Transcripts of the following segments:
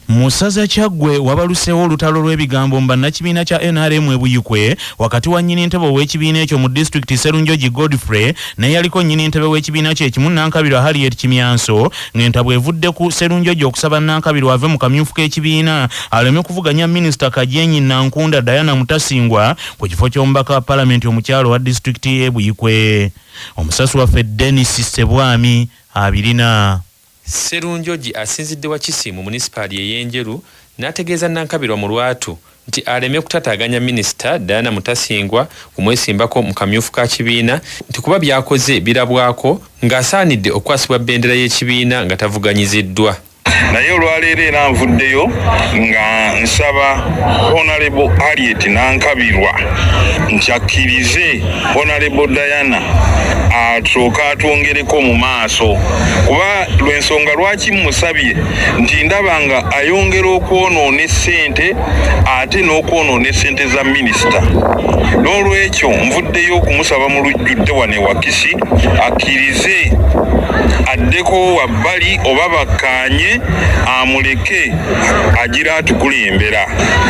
Mu ssaza Kyaggwe wabaluseewo olutalo lw'ebigambo mu bannakibiina kya nrm e Buikwe wakati wa nnyini ntebe ow'ekibiina ekyo mu disitulikiti Sserunjogi Godfrey n'eyaliko nnyini ntebe w'ekibiina kye kimu Nankabirwa Harriet Kimyanso ng'entabwe evudde ku Sserunjogi okusaba Nankabirwa ave mu kamyufu k'ekibiina aleme kuvuganya minisita Kagyenyi Nankunda Diana Mutasingwa ku kifo ky'omubaka wa palamenti omukyala owa disitulikiti y'e Buikwe. Omusasi waffe Denis Ssebwami abirina. Sserunjogi asinzidde Wakisi mu munisipaali ey'e Njeru n'ategeeza Nankabirwa mu lwatu nti aleme kutataaganya minisita Diana Mutasingwa kumwesimbako mu kamyufu ka kibiina nti kuba by'akoze birabwako ng'asaanidde okukwasibwa bendera y'ekibiina nga tavuganyiziddwa. Naye olwaleero era nvuddeyo nga nsaba Honorable Harriet Nankabirwa nti akkirize Honorable Diana asooke atwongereko mu maaso, kuba lw'ensonga lwaki mmusabye nti ndaba nga ayongera okwonoona essente ate n'okwonoona essente za minisita. N'olwekyo nvuddeyo okumusaba mu lujjudde wano e Wakisi akkirize addeko wabbali oba bakkaanye amuleke agira atukulembera.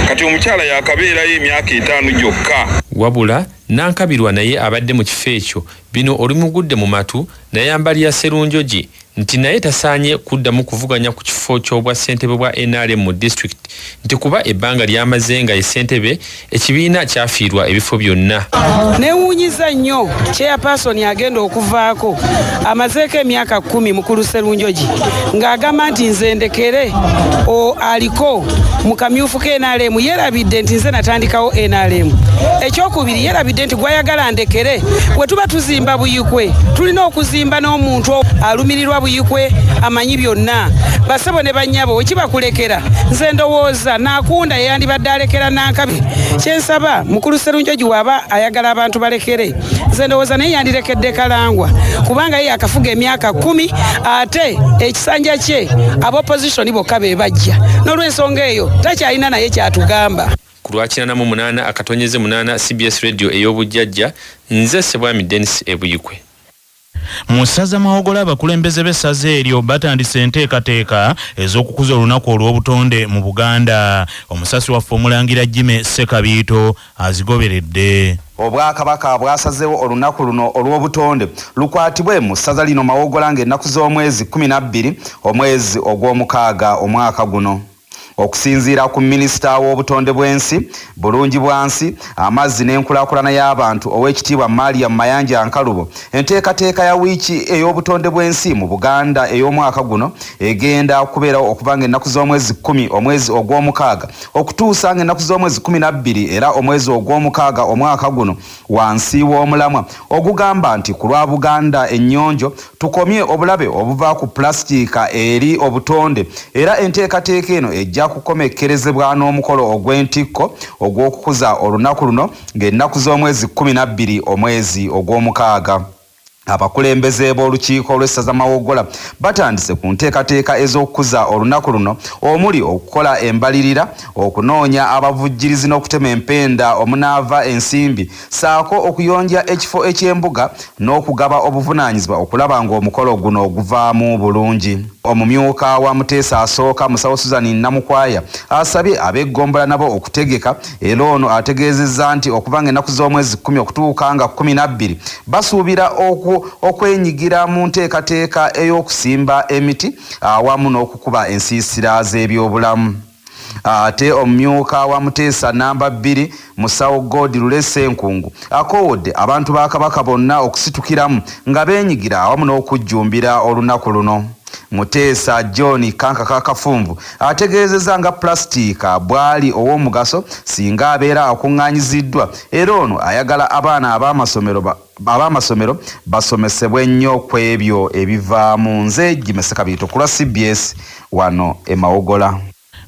Kati omukyala yakabeerayo emyaka 5 gyokka. Wabula Nankabirwa naye abadde mu kifo ekyo bino olumugudde mu matu nayambalira Sserunjogi nti naye tasaanye kuddamu kuvuganya ku kifo ky'obwa ssentebe bwa nrm mu disitulikiti nti kuba ebbanga ly'amaze nga ye ssentebe ekibiina kyafiirwa ebifo byonna. Newuunyiza nnyo chairperson agenda okuvaako amazeeko emyaka 10 mukulu Sserunjogi ng'agamba nti nze ndekere o aliko mu kamyufu ka NRM. Yeerabidde nti nze natandikawo NRM. Ekyokubiri, yeerabidde nti gw'ayagala ndekere bwe tuba tuzimba Buikwe tulina okuzimba n'omuntu alumirirwa Buikwe amanyi byonna. Basebo ne bannyabo, we kiba kulekera nze ndowooza Naakunda yeyandibadde alekera Nankabi. Kyensaba mukulu Sserunjogi waba ayagala abantu balekere, nze ndowooza naye yandirekedde Kalangwa kubanga ye yakafuga emyaka 10 ate ekisanja kye ab'opposition bokka be bajja, n'olw'ensonga eyo takyalina naye kyatugamba. Ku lwa 88.8 CBS Radio ey'obujjajja, nze Ssebwami Denis e Buikwe. Mu ssaza Mawogola abakulembeze b'essaza eryo batandise enteekateeka ez'okukuza olunaku olw'obutonde mu Buganda. Omusasi waffe Omulangira Jimmy Ssekabiito azigoberedde. Obwakabaka bwasazeewo olunaku luno olw'obutonde lukwatibwe mu ssaza lino Mawogola ng'ennaku z'omwezi 12 omwezi ogw'omukaaga omwaka guno. Okusinziira ku minisita w'obutonde bw'ensi, bulungi bwansi, amazzi n'enkulaakulana y'abantu Oweekitiibwa Mariam Mayanja Nkalubo, enteekateeka ya wiiki ey'obutonde bw'ensi mu Buganda ey'omwaka guno egenda kubeerawo okuva ng'ennaku z'omwezi 10 omwezi ogw'omukaaga okutuusa ng'ennaku z'omwezi 12 era omwezi ogw'omukaaga omwaka guno wansi w'omulamwa ogugamba nti ku lwa Buganda ennyonjo tukomye obulabe obuva ku pulasitiika eri obutonde era enteekateeka eno ejja kukomekkerezebwa n'omukolo ogw'entikko ogw'okukuza olunaku luno ng'ennaku z'omwezi 12 omwezi ogw'omukaaga. Abakulembeze b'olukiiko lw'essaza Mawogola batandise ku nteekateeka ez'okukuza olunaku luno omuli okukola embalirira, okunoonya abavujjirizi n'okutema empenda omunaava ensimbi ssaako okuyonja ekifo eky'embuga n'okugaba obuvunaanyizibwa okulaba ng'omukolo guno guvaamu bulungi. Omumyuka wa Muteesa asooka Musawo Susan Namukwaya asabye ab'eggombolola nabo okutegeka era ono ategeezezza nti okuva ng'ennaku z'omwezi 10 okutuuka nga 12 basuubira okwenyigira mu nteekateeka ey'okusimba emiti awamu n'okukuba ensiisira z'ebyobulamu. Ate omumyuka wa Muteesa namba 2 Musawo God Lule Ssenkungu akoowodde abantu ba Kabaka bonna okusitukiramu nga beenyigira awamu n'okujjumbira olunaku luno. Muteesa John Kankaka Kafunvu ategeezezza nga pulasitiika bw'ali ow'omugaso singa abeera akuŋŋaanyiziddwa era ono ayagala abaana ab'amasomero basomesebwe nnyo ku ebyo ebivaamu. Nze Jimmy Ssekabiito ku lwa CBS wano e Mawogola.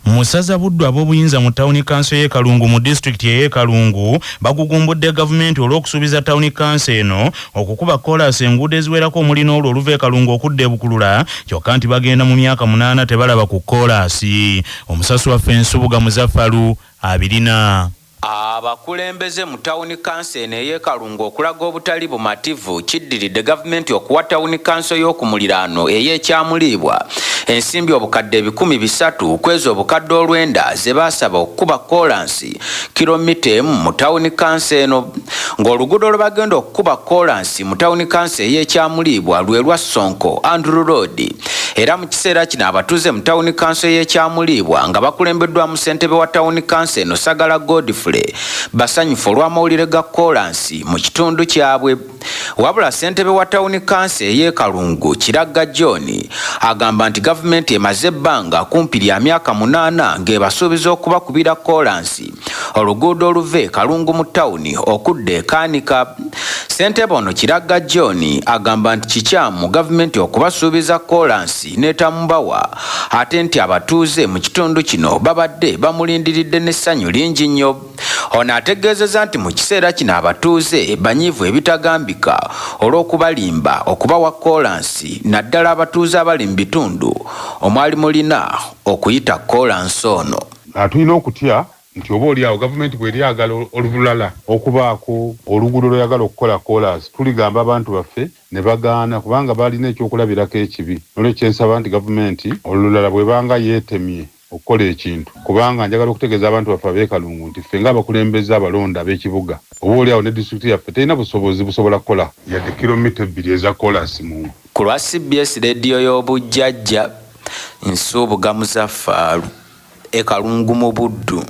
Mu ssaza Buddu ab'obuyinza mu tawuni kanso y'e Kalungu mu disitulikiti ey'e Kalungu bagugumbudde gavumenti olw'okusuubiza tawuni kanso eno okukuba kkoolaasi enguudo eziwerako omuli n'olwo oluva e Kalungu okudda e Bukulula kyokka nti bagenda mu myaka 8 tebalaba ku kkoolaasi. Omusasi waffe Nsubuga Muzafalu abirina. Abakulembeze mu tawuni kanso eno ey'e Kalungu okulaga obutali bumativu kiddiridde gavumenti okuwa tawuni kanso y'oku muliraano ey'e Kyamuliibwa Ensimbi obukadde 300 kw'ezo obukadde 90 ze baasaba okukuba koolansi kilomita emu mu tawuni kanso eno, ng'oluguudo lwe bagenda okukuba koolansi mu tawuni kanso ey'Ekyamuliibwa lwe lwa Sonko Andrew Road. Era mu kiseera kino abatuuze mu tawuni kanso y'Ekyamuliibwa nga bakulembeddwamu ssentebe wa tawuni kanso eno Sagala Godfrey basanyufu olw'amawulire ga koolansi mu kitundu kyabwe. Wabula ssentebe wa tawuni kanso ey'e Kalungu Kiragga John agamba nti gavumenti emaze ebbanga kumpi lya myaka 8 ng'ebasuubiza okubakubira koolansi oluguudo oluva e Kalungu mu tawuni okudda e Kaanika. Ssentebe ono Kiragga John agamba nti kikyamu gavumenti okubasuubiza koolansi n'etamubawa, ate nti abatuuze mu kitundu kino babadde bamulindiridde n'essanyu lingi nnyo. Ono ategeezezza nti mu kiseera kino abatuuze banyiivu ebitagambika olw'okubalimba okubawa koolansi, naddala abatuuze abali mu bitundu omwali mulina okuyita koolansi ono. Tulina okutya nti oba oli awo gavumenti bw'eryagala olulala okubaako oluguudo lw'eyagala okukola koolansi, tuligamba abantu baffe ne bagaana kubanga balina ekyokulabirako ekibi. Noolwekyo kyensaba nti gavumenti olulala bw'ebanga yeetemye okukola ekintu, kubanga njagala okutegeeza abantu baffe ab'e Kalungu nti ffe ng'abakulembeze abalonda ab'ekibuga oba oli awo ne disitulikiti yaffe terina busobozi busobola kukola yadde kilomita 2 eza koolansi mu. Ku lwa CBS leediyo y'obujjajja, Nsubuga Muzaffaru e Kalungu mu Buddu.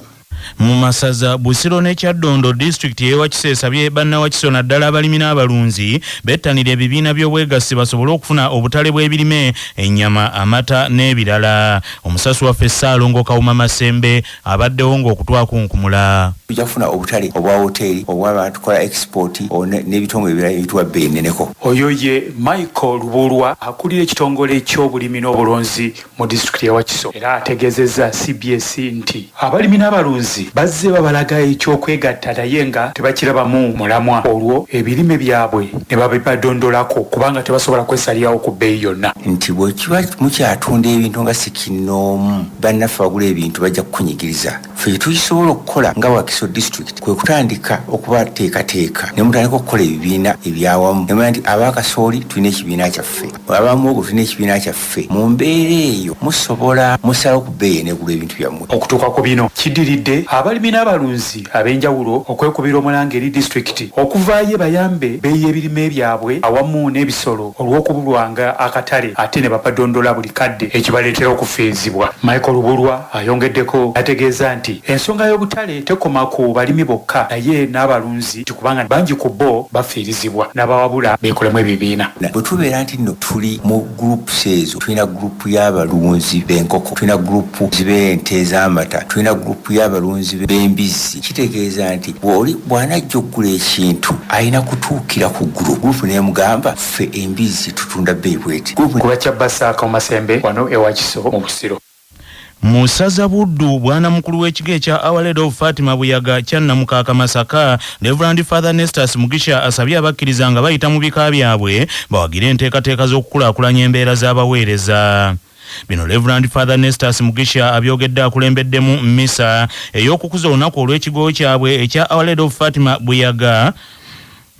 Mu masaza Busiro ne Kyaddondo, disitulikiti ey'e Wakiso esabye bannawakiso naddala abalimi n'abalunzi bettanire ebibiina by'obwegassi basobole okufuna obutale bw'ebirime, ennyama, amata n'ebirala. Omusasi waffe Ssaalongo Kawuma Masembe abaddewo ng'okutwakunkumula. Tujja kufuna obutale obwa woteeri, obw'abantu tukola export n'ebitongole ebirala ebituwa bbeeyi enneneko. Oyo ye Michael Lubulwa akulira ekitongole ky'obulimi n'obulunzi mu disitulikiti y'e Wakiso era ategeezezza cbs nti abalimi n'abalunzi bazze babalaga eky'okwegatta naye nga tebakirabamu mulamwa olwo ebirime byabwe ne babibadondolako kubanga tebasobola kwesalirawo ku bbeeyi yonna. Nti bwekiba mukyatunda ebintu nga ssekinnoomu, bannaffe abagula ebintu bajja kukunyigiriza. Ffe kye tukisobola okukola nga Wakiso disitulikiti kwe kutandika okubateekateeka ne mutandika okukola ebibiina eby'awamu ne mumanya nti aba kasooli tulina ekibiina kyaffe, aba muwogo tulina ekibiina kyaffe. Mu mbeera eyo musobola musalawo ku bbeeyi eneegulwa ebintu byammwe. Okutuuka ku bino kiddiridde abalimi n'abalunzi ab'enjawulo okwekubira omulanga eri disitulikiti okuvaayo ebayambe bbeeyi y'ebirime byabwe awamu n'ebisolo olw'okubulwanga akatale ate ne babadondola buli kadde ekibaleetera okufiirizibwa. Michael Lubulwa ayongeddeko n'ategeeza nti ensonga y'obutale tekoma ku balimi bokka naye n'abalunzi nti kubanga bangi ku bo bafiirizibwa n'abawabula beekolemu ebibiina. Bwe tubeera nti nno tuli mu groups ezo, tulina group y'abalunzi b'enkoko, tulina group z'ente ez'amata, tulina group y'abalunzi b'embizzi, kitegeeza nti oli bw'anajja okugula ekintu alina kutuukira ku group, group n'emugamba ffe embizzi tutunda bbeeyi bweti. Ku lwa Kyabbasa Kawuma-Ssembe wano e Wakiso mu Busiro. Mu ssaza Buddu, bwanamukulu w'ekigo ekya Our Lady of Fatima Buyaga Kyannamukaaka Masaka, Reverend Father Nestus Mugisha asabye abakkiriza nga bayita mu bika byabwe bawagire enteekateeka z'okukulaakulanya embeera z'abaweereza. Bino Reverend Father Nestus Mugisha abyogedde akulembeddemu mmisa ey'okukuza olunaku olw'ekigo kyabwe ekya Our Lady of Fatima Buyaga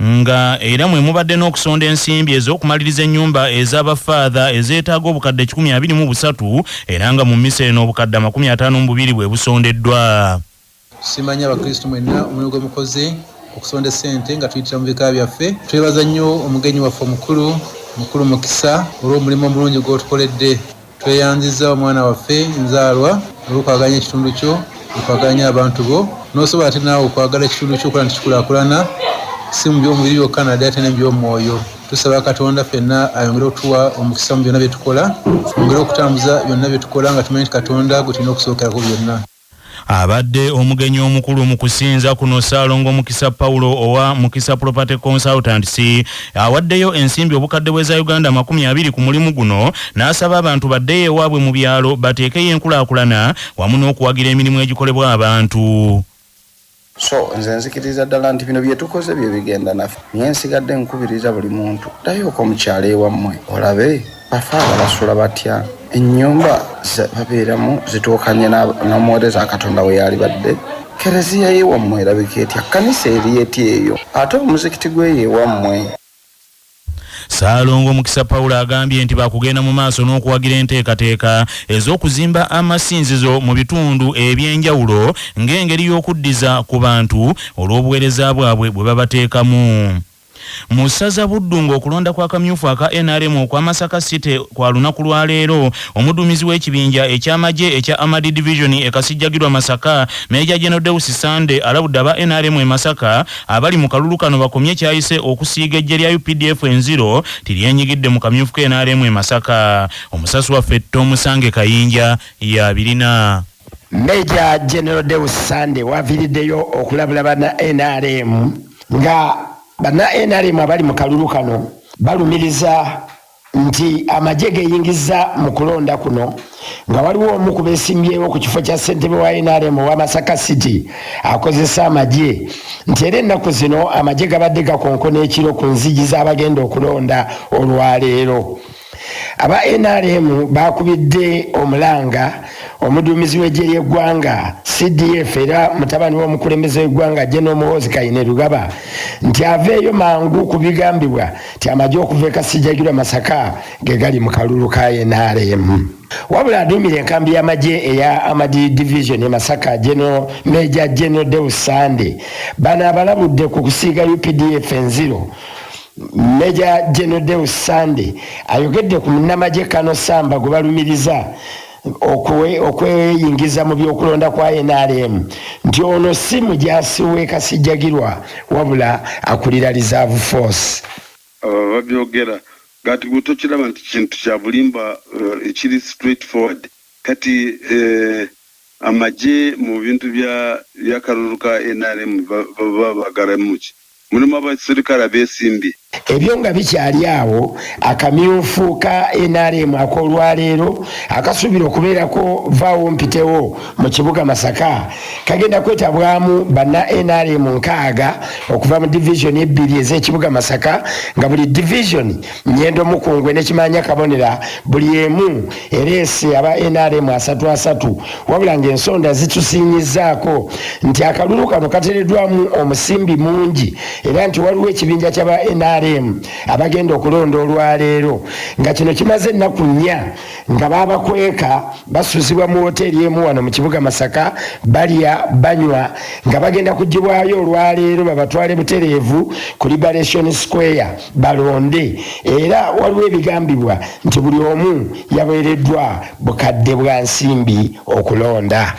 nga era mwe mubadde n'okusonda ensimbi ez'okumaliriza ennyumba ez'abafaatha ezeetaaga obukadde 123 era nga mu mmisa eno obukadde 52 bwe busondeddwa. Tusiima nnyo Abakristu mwenna omulimu gwe mukoze okusonda essente nga tuyitira mu bika byaffe. Twebaza nnyo omugenyi waffe omukulu, Mukulu Mukisa olw'omulimu omulungi gw'otukoledde. Tweyanzizza omwana waffe nzaalwa olw'okwagala ekitundu kyo, okwagala nnyo abantu bo, n'osobola ate naawe okwagala ekitundu kyo okulaba nti kikulaakulana si mu by'omubiri byokka naddala ate ne mu by'omwoyo. Tusaba Katonda ffenna ayongere okutuwa omukisa mu byonna bye tukola, twongere okutambuza byonna bye tukola nga tumanyi nti Katonda gwe tulina okusookerako byonna. Abadde omugenyi omukulu mu kusinza kuno Ssaalongo Mukisa Paulo owa Mukisa Property Consultants awaddeyo ensimbi obukadde bw'eza Uganda 20 ku mulimu guno n'asaba abantu baddeyo ewaabwe mu byalo bateekeyo enkulaakulana wamu n'okuwagira emirimu egikolebwa abantu. So nze nzikiriza ddala nti bino bye tukoze bye bigenda naffe, naye nsigadde nkubiriza buli muntu ddayoko mu kyalo ewammwe olabe bafaaba basula batya, ennyumba ze babeeramu zituukanye n'omuweereza wa Katonda we yaalibadde, Kereziya y'ewammwe erabika etya, kkanisa eri etya eyo, ate omuzikiti gw'eyo ewammwe. Ssaalongo Mukisa Paulo agambye nti baakugenda mu maaso n'okuwagira enteekateeka ez'okuzimba amasinzizo mu bitundu eby'enjawulo ng'engeri y'okuddiza ku bantu olw'obuweereza bwabwe bwe babateekamu. Mu ssaza Buddu ng'okulonda kw'akamyufu aka nrm okwa Masaka City kwa lunaku lwa leero, omuduumizi w'ekibinja eky'amagye ekya Armoured Division e Kasijjagirwa Masaka, Major General Deus Sande alabudde aba nrm e Masaka abali mu kalulu kano bakomye ky'ayise okusiiga eggye lya updf enziro nti lyenyigidde mu kamyufu ka nrm e Masaka. Omusasi waffe Tomusange Kayinja y'abirina. Major General Deus Sande w'aviiriddeyo okulabula banna nrm nga Banna nrm abali mu kalulu kano balumiriza nti amagye geyingizza mu kulonda kuno nga waliwo omu ku besimbyewo ku kifo kya ssentebe wa nrm owa Masaka City akozesa amagye nti era ennaku zino amagye gabadde gakonkona ekiro ku nzigi z'abagenda okulonda olwaleero. Aba nrm baakubidde omulanga omuduumizi w'eggye ly'eggwanga CDF era mutabani w'omukulembeze w'eggwanga General Muhoozi Kainerugaba nti aveeyo mangu ku bigambibwa nti amagye okuva e Kasijjagirwa Masaka ge gali mu kalulu ka nrm. Wabula aduumira enkambi y'amagye eya Armoured Division e Masaka General Major General Deus Sande bano abalabudde ku kusiiga updf enziro. Major General Deus Sande ayogedde ku munnamagye Kano Samba gwe balumiriza okweyingiza mu by'okulonda kwa nrm nti ono si mujaasi w'e Kasijjagirwa wabula akulira Reserve Force. Abo ababyogera kati gwe tokiraba nti kintu kya bulimba ekiri straight forward kati amagye mu bintu bya by'akalulu ka nrm baba bagalamu ki? Mulimu abaserikale abesimbye. Ebyo nga bikyali awo, akamyufu ka nrm ak'olwaleero akasuubira okubeerako vaawo mpitewo mu kibuga Masaka kagenda kwetabwamu banna nrm 60 okuva mu divizoni ebbiri ez'ekibuga Masaka nga buli divizoni Nyendo Mukungwe ne Kimaanya Kabonera buli emu ereese aba nrm asatu asatu wabula ng'ensonda zitusiinyizzaako nti akalulu kano katereddwamu omusimbi mungi era nti waliwo ekibinja ky'aba nrm abagenda okulonda olwaleero nga kino kimaze ennaku nnya nga babakweka basuzibwa mu woteeri emu wano mu kibuga Masaka balya banywa nga bagenda kugibwayo olwaleero babatwale butereevu ku Liberation Square balonde era waliwo ebigambibwa nti buli omu yaweereddwa bukadde bwa nsimbi okulonda.